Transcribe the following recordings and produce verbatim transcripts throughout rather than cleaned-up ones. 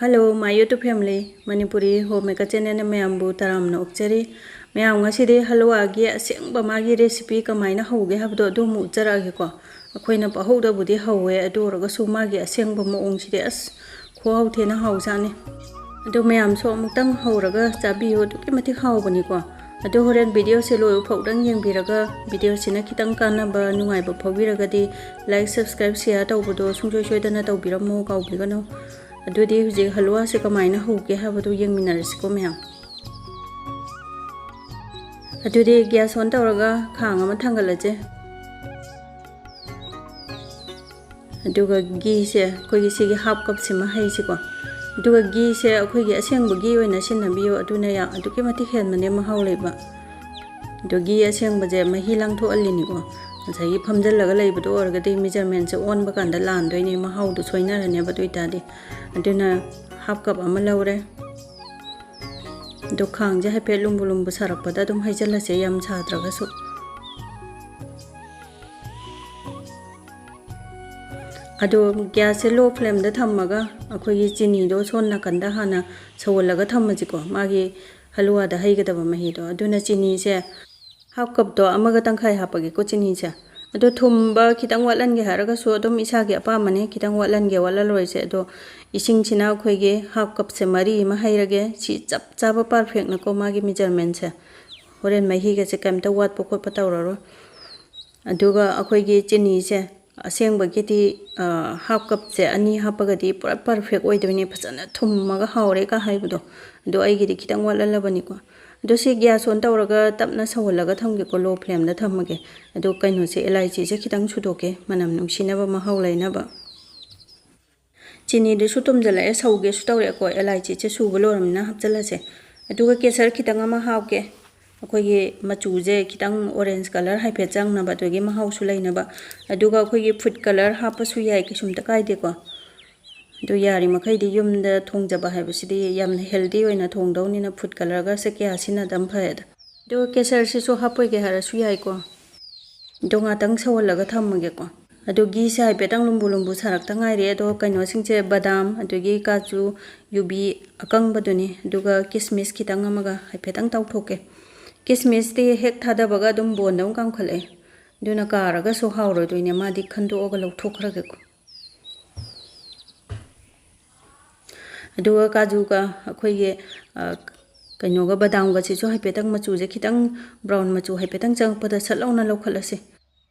Hello, my YouTube family, Manipuri Homemaker channelꯅ ꯃꯌꯥꯝꯕꯨ ꯇꯔꯥꯝꯅ ꯑꯣꯛꯆꯔꯤ꯫ ꯃꯌꯥꯝ, ꯉꯁꯤꯗꯤ ꯍꯜꯋꯥꯒꯤ ꯑꯁꯦꯡꯕ ꯃꯥꯒꯤ recipe ꯀꯃꯥꯏꯅ ꯍꯧꯒꯦ ꯍꯥꯏꯕꯗꯣ ꯑꯗꯨ ꯑꯃꯨꯛ ꯎꯠꯆꯔꯛꯑꯒꯦꯀꯣ꯫ ꯑꯩꯈꯣꯏꯅ ꯄꯪꯍꯧꯗꯕꯨꯗꯤ ꯍꯧꯋꯦ, ꯑꯗꯨ ꯑꯣꯏꯔꯒꯁꯨ ꯃꯥꯒꯤ ꯑꯁꯦꯡꯕ ꯃꯑꯣꯡꯁꯤꯗꯤ ꯑꯁ, ꯈꯨꯍꯥꯎ ꯊꯤꯅ ꯍꯥꯎꯖꯥꯠꯅꯤ꯫ ꯑꯗꯨ ꯃꯌꯥꯝꯁꯨ ꯑꯃꯨꯛꯇꯪ ꯍꯧꯔꯒ ꯆꯥꯕꯤꯌꯨ, ꯑꯗꯨꯛꯀꯤ ꯃꯇꯤꯛ ꯍꯥꯎꯕꯅꯤꯀꯣ꯫ ꯑꯗꯨ ꯍꯣꯔꯦꯟ videoꯁꯦ ꯂꯣꯏꯕ ꯐꯥꯎꯗꯪ ꯌꯦꯡꯕꯤꯔꯒ, videoꯁꯤꯅ ꯈꯤꯇꯪ ꯀꯥꯟꯅꯕ, ꯅꯨꯡꯉꯥꯏꯕ ꯐꯥꯎꯕꯤꯔꯒꯗꯤ like, subscribe, share ꯇꯧꯕꯗꯣ ꯁꯨꯡꯁꯣꯏ ꯁꯣꯏꯗꯅ ꯇꯧꯕꯤꯔꯝꯃꯨ, ꯀꯥꯎꯕꯤꯒꯅꯨ꯫ ꯑꯗꯨꯗꯤ ꯍꯧꯖꯤꯛ ꯍꯜꯋꯥꯁꯦ ꯀꯃꯥꯏꯅ ꯍꯧꯒꯦ ꯍꯥꯏꯕꯗꯨ ꯌꯦꯡꯃꯤꯟꯅꯔꯁꯤꯀꯣ ꯃꯌꯥꯝ꯫ ꯑꯗꯨꯗꯤ gas on ꯇꯧꯔꯒ ꯈꯥꯡ ꯑꯃ ꯊꯥꯡꯒꯠꯂꯁꯦ꯫ ꯑꯗꯨꯒ ꯘꯤꯁꯦ ꯑꯩꯈꯣꯏꯒꯤ ꯁꯤꯒꯤ half cupꯁꯤꯃ ꯍꯩꯁꯤꯀꯣ꯫ ꯑꯗꯨꯒ ꯘꯤꯁꯦ ꯑꯩꯈꯣꯏꯒꯤ ꯑꯁꯦꯡꯕ ꯘꯤ ꯑꯣꯏꯅ ꯁꯤꯖꯤꯟꯅꯕꯤꯌꯨ, ꯑꯗꯨꯅ ꯌꯥꯝ, ꯑꯗꯨꯛꯀꯤ ꯃꯇꯤꯛ ꯍꯦꯟꯕꯅꯦ ꯃꯍꯥꯎ ꯂꯩꯕ꯫ ꯑꯗꯣ ꯘꯤ ꯑꯁꯦꯡꯕꯁꯦ ꯃꯍꯤ ꯂꯥꯡꯊꯣꯛꯍꯜꯂꯤꯅꯤꯀꯣ꯫ ꯉꯁꯥꯏꯒꯤ ꯐꯝꯖꯤꯜꯂꯒ ꯂꯩꯕꯗꯣ ꯑꯣꯏꯔꯒꯗꯤ measurementꯁꯦ ꯑꯣꯟꯕ ꯀꯥꯟꯗ ꯂꯥꯟꯗꯣꯏꯅꯦ, ꯃꯍꯥꯎꯗꯣ ꯁꯣꯏꯅꯔꯅꯦꯕ꯫ ꯑꯗꯨ ꯑꯣꯏꯇꯥꯔꯗꯤ, ꯑꯗꯨꯅ half cup ꯑꯃ ꯂꯧꯔꯦ꯫ ꯑꯗꯣ ꯈꯥꯡꯁꯦ ꯍꯥꯏꯐꯦꯠ ꯂꯨꯝꯕꯨ ꯂꯨꯝꯕꯨ ꯁꯥꯔꯛꯄꯗ ꯑꯗꯨꯝ ꯍꯩꯖꯤꯜꯂꯁꯦ, ꯌꯥꯝ ꯁꯥꯗ꯭ꯔꯒꯁꯨ꯫ ꯑꯗꯣ gasꯁꯦ low flameꯗ ꯊꯝꯃꯒ ꯑꯩꯈꯣꯏꯒꯤ ꯆꯤꯅꯤꯗꯣ ꯁꯣꯝ ꯅꯥꯀꯟꯗ ꯍꯥꯟꯅ ꯁꯧꯍꯜꯂꯒ ꯊꯝꯃꯁꯤꯀꯣ, ꯃꯥꯒꯤ ꯍꯜꯋꯥꯗ ꯍꯩꯒꯗꯕ ꯃꯍꯤꯗꯣ꯫ ꯑꯗꯨꯅ ꯆꯤꯅꯤꯁꯦ half cupꯇꯣ ꯑꯃꯒ ꯇꯪꯈꯥꯏ ꯍꯥꯞꯄꯒꯦꯀꯣ, ꯆꯤꯅꯤꯁꯦ꯫ ꯑꯗꯣ ꯊꯨꯝꯕ ꯈꯤꯇꯪ ꯋꯥꯠꯍꯟꯒꯦ ꯍꯥꯏꯔꯒꯁꯨ ꯑꯗꯨꯝ ꯏꯁꯥꯒꯤ ꯑꯄꯥꯝꯕꯅꯦ, ꯈꯤꯇꯪ ꯋꯥꯠꯍꯟꯒꯦ ꯋꯥꯠꯍꯜꯂꯣꯏꯁꯦ꯫ ꯑꯗꯣ ꯏꯁꯤꯡꯁꯤꯅ ꯑꯩꯈꯣꯏꯒꯤ half cupꯁꯦ ꯃꯔꯤ ꯑꯃ ꯍꯩꯔꯒꯦ꯫ ꯁꯤ ꯆꯞ ꯆꯥꯕ perfectꯅꯀꯣ, ꯃꯥꯒꯤ measurementꯁꯦ꯫ ꯍꯣꯔꯦꯟ ꯃꯍꯤꯒꯁꯦ ꯀꯩꯝꯇ ꯋꯥꯠꯄ ꯈꯣꯠꯄ ꯇꯧꯔꯔꯣꯏ꯫ ꯑꯗꯨꯒ ꯑꯩꯈꯣꯏꯒꯤ ꯆꯤꯅꯤꯁꯦ ꯑꯁꯦꯡꯕꯒꯤꯗꯤ, ꯑ, half cupꯁꯦ ꯑꯅꯤ ꯍꯥꯞꯄꯒꯗꯤ ꯄꯨꯔꯥ perfect ꯑꯣꯏꯗꯣꯏꯅꯦ, ꯐꯖꯅ ꯊꯨꯝꯃꯒ ꯍꯥꯎꯔꯦꯒ ꯍꯥꯏꯕꯗꯣ꯫ ꯑꯗꯣ ꯑꯩꯒꯤꯗꯤ ꯈꯤꯇꯪ ꯋꯥꯠꯍꯜꯂꯕꯅꯤꯀꯣ꯫ ꯑꯗꯣ ꯁꯤ gas on ꯇꯧꯔꯒ ꯇꯞꯅ ꯁꯧꯍꯜꯂꯒ ꯊꯝꯒꯦꯀꯣ, low flameꯗ ꯊꯝꯃꯒꯦ꯫ ꯑꯗꯣ ꯀꯩꯅꯣꯁꯦ, ꯏꯂꯥꯏꯆꯤꯁꯦ ꯈꯤꯇꯪ ꯁꯨꯗꯣꯛꯀꯦ, ꯃꯅꯝ ꯅꯨꯡꯁꯤꯅꯕ, ꯃꯍꯥꯎ ꯂꯩꯅꯕ꯫ ꯆꯤꯅꯤꯗꯨꯁꯨ ꯇꯨꯝꯁꯤꯜꯂꯛꯑꯦ, ꯁꯧꯒꯦꯁꯨ ꯇꯧꯔꯛꯑꯦꯀꯣ꯫ ꯏꯂꯥꯏꯆꯤꯁꯦ ꯁꯨꯕ ꯂꯣꯏꯔꯕꯅꯤꯅ ꯍꯥꯞꯆꯤꯜꯂꯁꯦ꯫ ꯑꯗꯨꯒ ꯀꯦꯁꯔ ꯈꯤꯇꯪ ꯑꯃ ꯍꯥꯞꯀꯦ, ꯑꯩꯈꯣꯏꯒꯤ ꯃꯆꯨꯁꯦ ꯈꯤꯇꯪ orange colour ꯍꯥꯏꯐꯦꯠ ꯆꯪꯅꯕ, ꯑꯗꯨꯒꯤ ꯃꯍꯥꯎꯁꯨ ꯂꯩꯅꯕ꯫ ꯑꯗꯨꯒ ꯑꯩꯈꯣꯏꯒꯤ food colour ꯍꯥꯞꯄꯁꯨ ꯌꯥꯏ, ꯀꯩꯁꯨꯝꯇ ꯀꯥꯏꯗꯦꯀꯣ꯫ ꯑꯗꯨ ꯌꯥꯔꯤꯃꯈꯩꯗꯤ ꯌꯨꯝꯗ ꯊꯣꯡꯖꯕ ꯍꯥꯏꯕꯁꯤꯗꯤ ꯌꯥꯝꯅ healthy ꯑꯣꯏꯅ ꯊꯣꯡꯗꯧꯅꯤꯅ food colourꯒꯁꯦ ꯀꯌꯥ ꯁꯤꯖꯤꯟꯅꯗꯕ ꯐꯩ꯫ ꯑꯗ ꯑꯗꯨꯒ ꯀꯦꯁꯔꯁꯤꯁꯨ ꯍꯥꯞꯄꯣꯏꯒꯦ ꯍꯥꯏꯔꯁꯨ ꯌꯥꯏꯀꯣ꯫ ꯑꯗꯣ ꯉꯥꯛꯇꯪ ꯁꯧꯍꯜꯂꯒ ꯊꯝꯃꯒꯦꯀꯣ꯫ ꯑꯗꯣ ꯘꯤꯁꯦ ꯍꯥꯏꯐꯦꯠꯇꯪ ꯂꯨꯝꯕꯨ ꯂꯨꯝꯕꯨ ꯁꯥꯔꯛꯇ ꯉꯥꯏꯔꯤ꯫ ꯑꯗꯣ ꯀꯩꯅꯣꯁꯤꯡꯁꯦ, ꯕꯗꯥꯝ, ꯑꯗꯒꯤ ꯀꯥꯖꯨ, ꯌꯨꯕꯤ ꯑꯀꯪꯕꯗꯨꯅꯤ, ꯑꯗꯨꯒ ꯀꯤꯁꯃꯤꯁ ꯈꯤꯇꯪ ꯑꯃꯒ ꯍꯥꯏꯐꯦꯠꯇꯪ ꯇꯥꯎꯊꯣꯛꯀꯦ꯫ ꯀꯤꯁꯃꯤꯁꯇꯤ ꯍꯦꯛ ꯊꯥꯗꯕꯒ ꯑꯗꯨꯝ ꯕꯣꯟꯗ ꯑꯃꯨꯛ ꯀꯥꯝꯈꯠꯂꯛꯑꯦ, ꯑꯗꯨꯅ ꯀꯥꯔꯒꯁꯨ ꯍꯥꯎꯔꯣꯏꯗꯣꯏꯅꯦ, ꯃꯥꯗꯤ ꯈꯟꯗꯣꯛꯑꯒ ꯂꯧꯊꯣꯛꯈ꯭ꯔꯒꯦꯀꯣ꯫ ꯑꯗꯨꯒ ꯀꯥꯖꯨꯒ ꯑꯩꯈꯣꯏꯒꯤ, ꯑ, ꯀꯩꯅꯣꯒ, ꯕꯗꯥꯝꯒꯁꯤꯁꯨ ꯍꯥꯏꯐꯦꯠꯇꯪ ꯃꯆꯨꯁꯦ ꯈꯤꯇꯪ ꯕ꯭ꯔꯥꯎꯟ ꯃꯆꯨ ꯍꯥꯏꯐꯦꯠꯇꯪ ꯆꯪꯉꯛꯄꯗ ꯁꯠ ꯂꯥꯎꯅ ꯂꯧꯈꯠꯂꯁꯤ꯫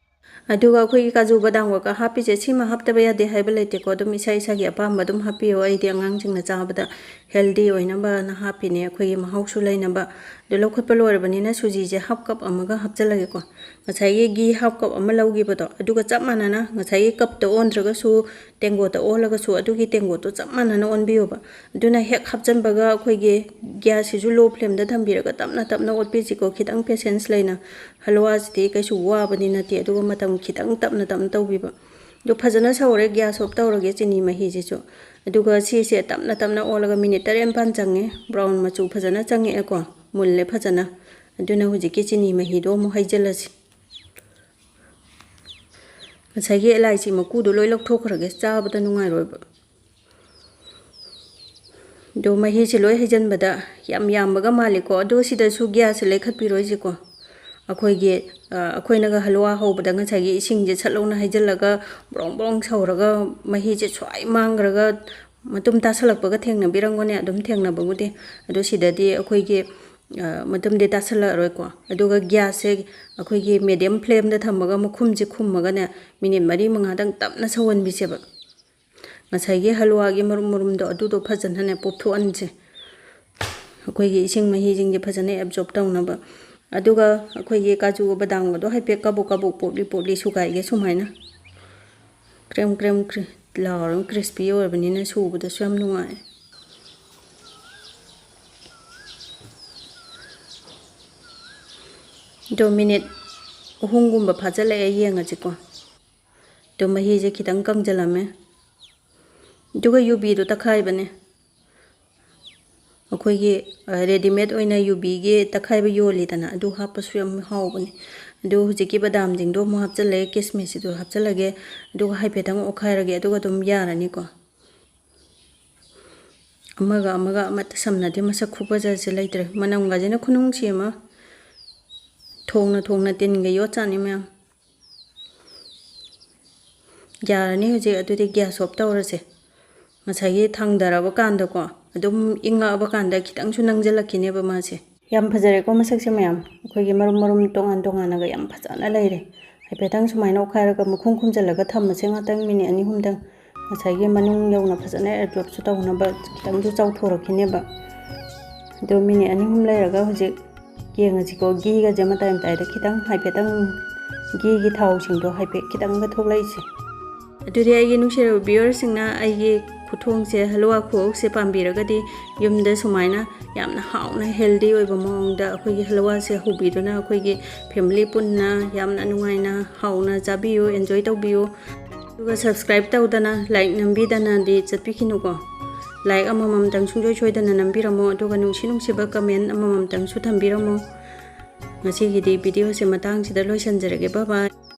ꯑꯗꯨꯒ ꯑꯩꯈꯣꯏꯒꯤ ꯀꯥꯖꯨ ꯕꯗꯥꯝꯒ ꯍꯥꯞꯄꯤꯁꯦ ꯁꯤꯃ ꯍꯥꯞꯇꯕ ꯌꯥꯗꯦ ꯍꯥꯏꯕ ꯂꯩꯇꯦꯀꯣ, ꯑꯗꯨꯝ ꯏꯁꯥ ꯏꯁꯥꯒꯤ ꯑꯄꯥꯝꯕ ꯑꯗꯨꯝ ꯍꯥꯞꯄꯤꯌꯣ꯫ ꯑꯩꯗꯤ ꯑꯉꯥꯡꯁꯤꯡꯅ ꯆꯥꯕꯗ ꯍꯦꯜꯗꯤ ꯑꯣꯏꯅꯕꯅ ꯍꯥꯞꯄꯤꯅꯦ, ꯑꯩꯈꯣꯏꯒꯤ ꯃꯍꯥꯎꯁꯨ ꯂꯩꯅꯕ꯫ ꯑꯗꯨ ꯂꯧꯈꯠꯄ ꯂꯣꯏꯔꯕꯅꯤꯅ ꯁꯨꯖꯤꯁꯦ ꯍꯥꯞ ꯀꯞ ꯑꯃꯒ ꯍꯥꯞꯆꯜꯂꯒꯦꯀꯣ꯫ ꯉꯁꯥꯏꯒꯤ ꯘꯤ ꯍꯥꯞ ꯀꯞ ꯑꯃ ꯂꯧꯈꯤꯕꯗꯣ, ꯑꯗꯨꯒ ꯆꯞ ꯃꯥꯟꯅꯅ ꯉꯁꯥꯏꯒꯤ ꯀꯞꯇ ꯑꯣꯟꯗ꯭ꯔꯒꯁꯨ, ꯇꯦꯡꯀꯣꯠꯇ ꯑꯣꯜꯂꯒꯁꯨ ꯑꯗꯨꯒꯤ ꯇꯦꯡꯀꯣꯠꯇꯣ ꯆꯞ ꯃꯥꯟꯅꯅ ꯑꯣꯟꯕꯤꯌꯣꯕ꯫ ꯑꯗꯨꯅ ꯍꯦꯛ ꯍꯥꯞꯆꯤꯟꯕꯒ ꯑꯩꯈꯣꯏꯒꯤ ꯒ꯭ꯌꯥꯁꯁꯤꯁꯨ ꯂꯣ ꯐ꯭ꯂꯦꯝꯗ ꯊꯝꯕꯤꯔꯒ ꯇꯞꯅ ꯇꯞꯅ ꯑꯣꯠꯄꯤꯁꯤꯀꯣ, ꯈꯤꯇꯪ ꯄꯦꯁꯦꯟꯁ ꯂꯩꯅ꯫ ꯍꯂꯨꯋꯥꯁꯤꯗꯤ ꯀꯩꯁꯨ ꯋꯥꯕꯗꯤ ꯅꯠꯇꯦ, ꯑꯗꯨꯒ ꯃꯇꯝ ꯈꯤꯇꯪ ꯇꯞꯅ ꯇꯞꯅ ꯇꯧꯕꯤꯕ꯫ ꯑꯗꯨ ꯐꯖꯅ ꯁꯧꯔꯦ, ꯒ꯭ꯌꯥꯁ ꯑꯣꯐ ꯇꯧꯔꯒꯦ ꯆꯤꯅꯤ ꯃꯍꯤꯁꯤꯁꯨ꯫ ꯑꯗꯨꯒ ꯁꯤꯁꯦ ꯇꯞꯅ ꯇꯞꯅ ꯑꯣꯜꯂꯒ ꯃꯤꯅꯤꯠ ꯇꯔꯦꯠ ꯅꯤꯄꯥꯟ ꯆꯪꯉꯦ, ꯕ꯭ꯔꯥꯎꯟ ꯃꯆꯨ ꯐꯖꯅ ꯆꯪꯉꯛꯑꯦꯀꯣ, ꯃꯨꯜꯂꯦ ꯐꯖꯅ꯫ ꯑꯗꯨꯅ ꯍꯧꯖꯤꯛꯀꯤ ꯆꯤꯅꯤ ꯃꯍꯤꯗꯣ ꯑꯃꯨꯛ ꯍꯩꯖꯤꯜꯂꯁꯤ꯫ ꯉꯁꯥꯏꯒꯤ ꯑꯦꯂꯥꯏꯆꯤ ꯃꯀꯨꯗꯣ ꯂꯣꯏ ꯂꯧꯊꯣꯛꯈ꯭ꯔꯒꯦ, ꯆꯥꯕꯗ ꯅꯨꯡꯉꯥꯏꯔꯣꯏꯕ꯫ ꯑꯗꯣ ꯃꯍꯤꯁꯦ ꯂꯣꯏ ꯍꯩꯖꯤꯟꯕꯗ ꯌꯥꯝ ꯌꯥꯝꯕꯒ ꯃꯥꯜꯂꯤꯀꯣ꯫ ꯑꯗꯣ ꯁꯤꯗꯁꯨ ꯒ꯭ꯌꯥꯁꯁꯦ ꯂꯩꯈꯠꯄꯤꯔꯣꯏꯁꯤꯀꯣ꯫ ꯑꯩꯈꯣꯏꯒꯤ, ꯑ, ꯑꯩꯈꯣꯏꯅꯒ ꯍꯂꯨꯋꯥ ꯍꯧꯕꯗ ꯉꯁꯥꯏꯒꯤ ꯏꯁꯤꯡꯁꯦ ꯁꯠ ꯂꯥꯎꯅ ꯍꯩꯖꯤꯜꯂꯒ ꯕ꯭ꯔꯣꯡ ꯕ꯭ꯔꯣꯡ ꯁꯧꯔꯒ ꯃꯍꯤꯁꯦ ꯁ꯭ꯋꯥꯏ ꯃꯥꯡꯈ꯭ꯔꯒ ꯃꯇꯨꯝ ꯇꯥꯁꯜꯂꯛꯄꯒ ꯊꯦꯡꯅꯕꯤꯔꯝꯒꯅꯤ, ꯑꯗꯨꯝ ꯊꯦꯡꯅꯕꯕꯨꯗꯤ꯫ ꯑꯗꯣ ꯁꯤꯗꯗꯤ ꯑꯩꯈꯣꯏꯒꯤ, ꯑ, ꯃꯇꯨꯝꯗꯤ ꯇꯥꯁꯜꯂꯛꯑꯔꯣꯏꯀꯣ꯫ ꯑꯗꯨꯒ ꯒ꯭ꯌꯥꯁꯁꯦ ꯑꯩꯈꯣꯏꯒꯤ ꯃꯦꯗꯤꯌꯝ ꯐ꯭ꯂꯦꯝꯗ ꯊꯝꯃꯒ ꯃꯈꯨꯝꯁꯦ ꯈꯨꯝꯃꯒꯅꯦ ꯃꯤꯅꯤꯠ ꯃꯔꯤ ꯃꯉꯥꯗꯪ ꯇꯞꯅ ꯁꯧꯍꯟꯕꯤꯁꯦꯕ꯫ ꯉꯁꯥꯏꯒꯤ ꯍꯂꯨꯋꯥꯒꯤ ꯃꯔꯨꯝ ꯃꯔꯨꯝꯗꯣ ꯑꯗꯨꯗꯣ ꯐꯖꯅꯅꯦ ꯄꯣꯞꯊꯣꯛꯍꯟꯁꯦ, ꯑꯩꯈꯣꯏꯒꯤ ꯏꯁꯤꯡ ꯃꯍꯤꯁꯤꯡꯁꯦ ꯐꯖꯅ ꯑꯦꯕꯖꯣꯔꯕ ꯇꯧꯅꯕ꯫ ꯑꯗꯨꯒ ꯑꯩꯈꯣꯏꯒꯤ ꯀꯥꯖꯨ ꯕꯗꯥꯝꯒꯗꯣ ꯍꯥꯏꯐꯦꯠ ꯀꯕꯣꯛ ꯀꯕꯣꯛ ꯄꯣꯞꯂꯤ ꯄꯣꯞꯂꯤ ꯁꯨꯒꯥꯏꯒꯦ ꯁꯨꯃꯥꯏꯅ꯫ ꯀ꯭ꯔꯦꯝ ꯀ꯭ꯔꯦꯝ ꯀ꯭ꯔꯤ-, ꯂꯥꯎꯔꯒ ꯀ꯭ꯔꯤꯁꯄꯤ ꯑꯣꯏꯔꯕꯅꯤꯅ ꯁꯨꯕꯗꯁꯨ ꯌꯥꯝ ꯅꯨꯡꯉꯥꯏ꯫ ꯑꯗꯣ ꯃꯤꯅꯤꯠ ꯑꯍꯨꯝꯒꯨꯝꯕ ꯐꯥꯖꯤꯜꯂꯛꯑꯦ, ꯌꯦꯡꯉꯁꯤꯀꯣ꯫ ꯑꯗꯣ ꯃꯍꯤꯁꯦ ꯈꯤꯇꯪ ꯀꯪꯖꯤꯜꯂꯝꯃꯦ꯫ ꯑꯗꯨꯒ ꯌꯨꯕꯤꯗꯣ ꯇꯛꯈꯥꯏꯕꯅꯦ꯫ ꯑꯩꯈꯣꯏꯒꯤ, ꯑ, ꯔꯦꯗꯤꯃꯦꯗ ꯑꯣꯏꯅ ꯌꯨꯕꯤꯒꯤ ꯇꯛꯈꯥꯏꯕ ꯌꯣꯜꯂꯤꯗꯅ, ꯑꯗꯨ ꯍꯥꯞꯄꯁꯨ ꯌꯥꯝ ꯍꯥꯎꯕꯅꯦ꯫ ꯑꯗꯨ ꯍꯧꯖꯤꯛꯀꯤ ꯕꯗꯥꯝꯁꯤꯡꯗꯣ ꯑꯃꯨꯛ ꯍꯥꯞꯆꯤꯜꯂꯦ, ꯀꯤꯁꯃꯤꯁꯁꯤꯁꯨ ꯍꯥꯞꯆꯤꯜꯂꯒꯦ, ꯑꯗꯨꯒ ꯍꯥꯏꯐꯦꯠꯇꯪ ꯑꯣꯠꯈꯥꯏꯔꯒꯦ, ꯑꯗꯨꯒ ꯑꯗꯨꯝ ꯌꯥꯔꯅꯤꯀꯣ꯫ ꯑꯃꯒ ꯑꯃꯒ ꯑꯃꯠꯇ ꯁꯝꯅꯗꯦ, ꯃꯁꯛ ꯈꯨꯐꯖꯁꯦ ꯂꯩꯇ꯭ꯔꯦ꯫ ꯃꯅꯝꯒꯁꯤꯅ ꯈꯨꯅꯨꯡꯁꯤ ꯑꯃ, ꯊꯣꯡꯅ ꯊꯣꯡꯅ ꯇꯤꯟꯒ ꯌꯣꯠꯆꯥꯅꯤ ꯃꯌꯥꯝ꯫ ꯌꯥꯔꯅꯤ ꯍꯧꯖꯤꯛ꯫ ꯑꯗꯨꯗꯤ gas off ꯇꯧꯔꯁꯦ꯫ ꯉꯁꯥꯏꯒꯤ ꯊꯥꯡꯗꯔꯕ ꯀꯥꯟꯗꯀꯣ, ꯑꯗꯨꯝ ꯏꯪꯉꯛꯑꯕ ꯀꯥꯟꯗ ꯈꯤꯇꯪꯁꯨ ꯅꯪꯁꯤꯜꯂꯛꯈꯤꯅꯦꯕ ꯃꯥꯁꯦ꯫ ꯌꯥꯝ ꯐꯖꯔꯦꯀꯣ ꯃꯁꯛꯁꯦ ꯃꯌꯥꯝ꯫ ꯑꯩꯈꯣꯏꯒꯤ ꯃꯔꯨꯝ ꯃꯔꯨꯝ ꯇꯣꯉꯥꯟ ꯇꯣꯉꯥꯟꯅꯒ ꯌꯥꯝ ꯐꯖꯅ ꯂꯩꯔꯦ꯫ ꯍꯥꯏꯐꯦꯠꯇꯪ ꯁꯨꯃꯥꯏꯅ ꯑꯣꯠꯈꯥꯏꯔꯒ ꯃꯈꯨꯝ ꯈꯨꯝꯖꯤꯜꯂꯒ ꯊꯝꯃꯁꯦ ꯉꯥꯛꯇꯪ, minute ꯑꯅꯤ ꯑꯍꯨꯝꯗꯪ꯫ ꯉꯁꯥꯏꯒꯤ ꯃꯅꯨꯡ ꯌꯧꯅ ꯐꯖꯅ absorb ꯁꯨ ꯇꯧꯅꯕ ꯈꯤꯇꯪꯁꯨ ꯆꯥꯎꯊꯣꯔꯛꯈꯤꯅꯦꯕ꯫ ꯑꯗꯣ minute ꯑꯅꯤ ꯑꯍꯨꯝ ꯂꯩꯔꯒ ꯍꯧꯖꯤꯛ ꯌꯦꯡꯉꯁꯤꯀꯣ, ꯘꯤꯒꯁꯦ ꯃꯇꯥꯏ ꯃꯇꯥꯏꯗ ꯈꯤꯇꯪ ꯍꯥꯏꯐꯦꯠꯇꯪ, ꯘꯤꯒꯤ ꯊꯥꯎꯁꯤꯡꯗꯣ ꯍꯥꯏꯐꯦꯠ ꯈꯤꯇꯪꯒ ꯊꯣꯛꯂꯛꯏꯁꯦ꯫ ꯑꯗꯨꯗꯤ ꯑꯩꯒꯤ ꯅꯨꯡꯁꯤꯔꯕ viewer ꯁꯤꯡꯅ ꯑꯩꯒꯤ ꯈꯨꯊꯣꯡꯁꯦ, ꯍꯜꯂꯨꯋꯥ ꯈꯨꯍꯧꯁꯦ ꯄꯥꯝꯕꯤꯔꯒꯗꯤ ꯌꯨꯝꯗ ꯁꯨꯃꯥꯏꯅ ꯌꯥꯝꯅ ꯍꯥꯎꯅ healthy ꯑꯣꯏꯕ ꯃꯑꯣꯡꯗ ꯑꯩꯈꯣꯏꯒꯤ ꯍꯜꯂꯨꯋꯥꯁꯦ ꯍꯧꯕꯤꯗꯨꯅ ꯑꯩꯈꯣꯏꯒꯤ family ꯄꯨꯟꯅ ꯌꯥꯝꯅ ꯅꯨꯡꯉꯥꯏꯅ ꯍꯥꯎꯅ ꯆꯥꯕꯤꯌꯨ, enjoy ꯇꯧꯕꯤꯌꯨ꯫ ꯑꯗꯨꯒ subscribe ꯇꯧꯗꯅ, like ꯅꯝꯕꯤꯗꯅꯗꯤ ꯆꯠꯄꯤꯈꯤꯅꯨꯀꯣ꯫ Like ꯑꯃꯃꯝꯇꯪ ꯁꯨꯡꯁꯣꯏ ꯁꯣꯏꯗꯅ ꯅꯝꯕꯤꯔꯝꯃꯣ, ꯑꯗꯨꯒ ꯅꯨꯡꯁꯤ ꯅꯨꯡꯁꯤꯕ comment ꯑꯃꯃꯝꯇꯪꯁꯨ ꯊꯝꯕꯤꯔꯝꯃꯣ꯫ ꯉꯁꯤꯒꯤꯗꯤ video ꯁꯦ ꯃꯇꯥꯡꯁꯤꯗ ꯂꯣꯏꯁꯤꯟꯖꯔꯒꯦ꯫ Bye bye꯫